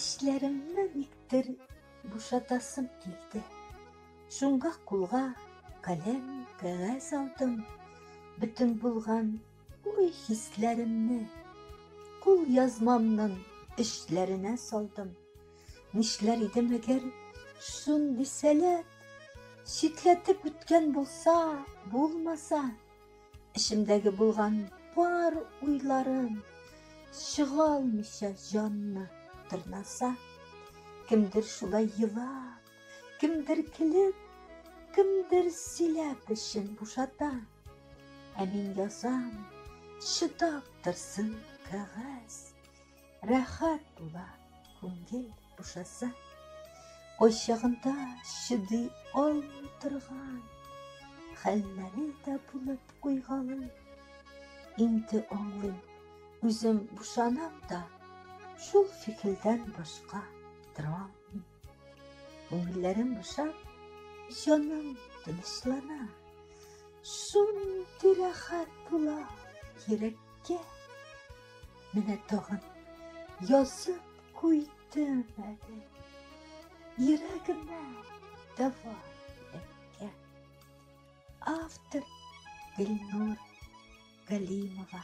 Эчләремне никтер бушатасым килде. Шуңа кулга каләм, кәгазь алдым. Бөтен булган уй хисләремне кул язмамның эчләренә салдым. Нишләр идем әгәр шундый сәләт читләтеп үткән булса, булмаса, эчемдәге булган бар уйларым чыга алмыйча җанны тырнаса, кемдер шулай елап, кемдер көлеп, кемдер сөйләп эчен бушата. Ә мин язам, чыдап торсын кәгазь. Рәхәт була, күңел бушаса. Кайчагында чыдый алмый торган хәлләре дә булып куйгалый. Инде аңлыйм, үзем бушанам да, шул фикердән башка тора алмыйм. Күңелләрем бушап, җаным тынычлана. Шундый рәхәт була йөрәккә. Менә тагын язып куйдым әле. Йөрәгемә дәва әккә. Автор Гөлнур Галимова.